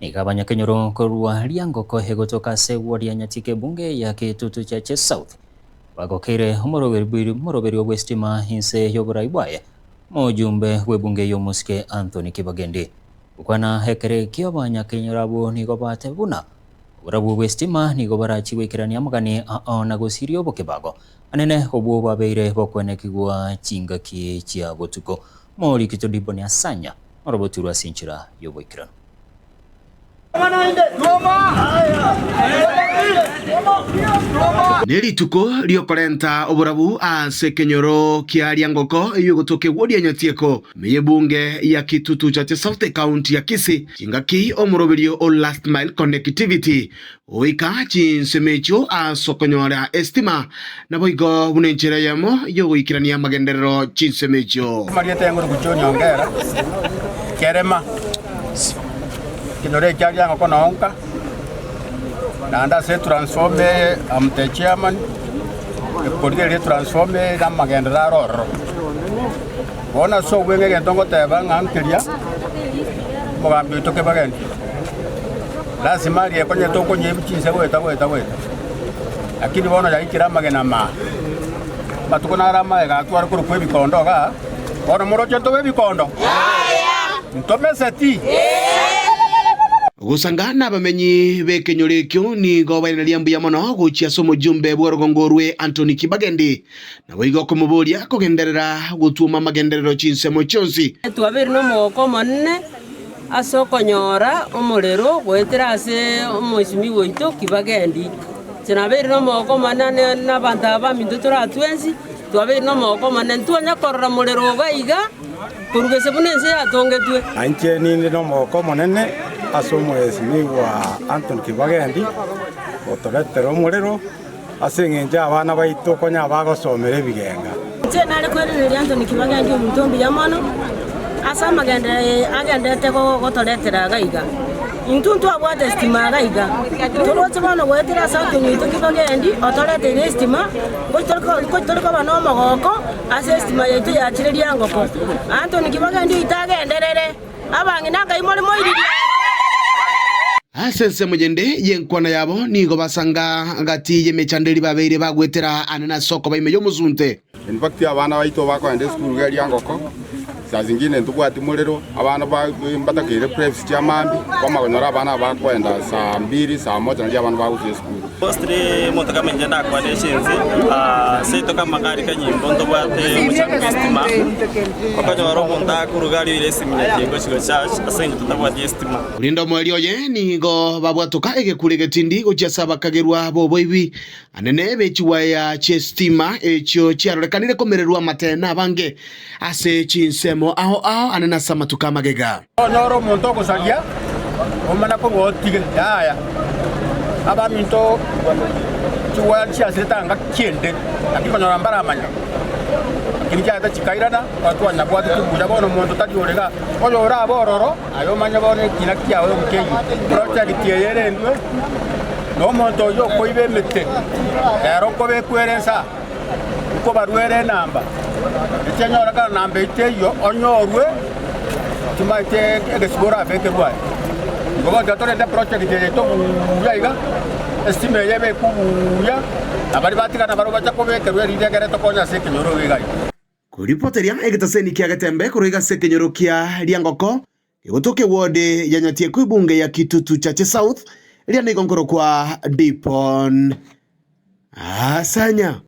Nigo abanyakenyoro korwa Riangoko egotoka ase eward ya Nyatike ebunge ya Kitutu Chache South bagokeire omoroberio bw'esitima inse y'oborai bwaye omojumbe bw'ebunge y'omosike Anthony Kibagendi. Gokwana ekero ekio abanyakenyoro abwo nigo bateba buna oborabu bw'esitima nigo barachie goikerania amagani ao na gosiria obokebago anene obwo bwabeire bokwenekigwa chingaki chia botuko. Morikito Diboni Asanya oroboturwe ase enchera y'oboikeranu. Nerituko riokorenta oborabu ase ekenyoro kia Riangoko eyio egotoka ewodi ya Nyatieko ime y'ebunge ya Kitutu Chache South ekaunti ya Kisii chingaki omoroberio o Last Mile Connectivity Goika chinsemo echio ase okonyora esitima, naboigo buna enchera eyemo y'ogoikerania amagenderero chinsemo echio. Amarieta y'enguru gochia onyongera, kerema, ekenyoro ekia riang'oko nonka, naende ase etransformer eye am the chairman, ekorigereria etransformer eye na amagenderero are ororo. Bono ase obweng'e egento ngoteba ng'a nkeria, omogambi oito Kebageni. Lasima aria ekonyete okonywa chinse goeta goeta goeta, lakini bono yaikire amagena amaa. Amatuko naro amaega atware korokwa ebikondo igaa, bono moroche ntobe ebikondo? Ntomeseti? Gosanga nabamenyi b'ekenyoro ekio nigo bairaneria mbuya mono gochia ase omojumbe bw'orogongo orwe Anthony Kibagendi, naboigo komoboria kogenderera gotwoma amagenderero chinsemo chionsi. Twabeire nomogoko omonene Ase okonyora omorero goetera ase omoisimigwa oito Kibagendi. Inche nabeire nomogoko omonene na abanto aba baminto tore aa twensi, twabeire nomogoko omonene, ntitwanya korora morero iga iga korwa gese buna ense yatongetwe. Na inche ninde nomogoko omonene ase omoesimigwa Anthony Kibagendi otoretera omorero. Ase engencho y'abana baito konya bagosomera ebigenga. Inche nare koiraneria Anthony Kibagendi omonto mbuya mono ase amagenderero agenderete gotoretera iga iga. Intwe ntwabwate estima iga iga, toroche bono goetera ase Anthony oito Kibagendi otoreteire estima, ngochi tore koba nomogoko ase estima yaito yachire riangoko. Anthony Kibagendi oito agenderere. Abang'ina ngai more moiririe? Ase ensemo yende y'enkwana yabo nigo basanga gati y'emechando eria babeire bagwetera ane nase okoba ime y'omosunte. In fact abana baito bakoenda esukuru iga eria ngoko, saa zingine ntobwati morero, abana ba mbatakeire preps chia mambia, kwamanya konyora abana aba bakoenda saa mbiri, saa moja nario abana bagochia esukuru. Mostly omonto kama inche ndakwane ase ense, seito kama kari kanyimbo ntobwate omochando bwa estima, okonyora omonto akoruga aria oire esimi nyakieni gochia gochurch ase eng'encho totabwati estima. Korende omoerio oye nigo babwatoka egekuro egetindi gochia ase abakagerwa b'oboibi anene be chiwaya chi'esitima echio chiarorekanire komererwa amate nabange ase chinsemo ao ao anene ase amatuko amagega. Onyore omonto ogosaria, omana korwa otige, yaya. Abaminto chigwaya chiasirete anga chiende, naki konyora mbaramanya. Lakini chiaeta chikairana, twanyabwatete buya bono omonto tari ore igaa. Oyo orabe ororo, aye omanye bono ekina kiao nkeyio. Project eye erendwe, na omonto oyio okoiba emete, ero nkobekwa ere nsa. Nkobaruere enamba, echianyorekana namba eyio teiyo, onyorwe, timaete egesibo orabekerwe aye. Igo bono tiga torente project eye yaito buya iga, estima eye ebekwe buya, na baria batigana barabwo bache kobekerwa erinde ekere tokonye ase ekenyoro iga iga. Koripoteria egetaseni kia Getembe korwa iga ase ekenyoro kia Riangoko, egotoka eward ya Nyatieko ebunge ya Kitutu Chache South, eria nigo nkorokwa Dipon Asanya.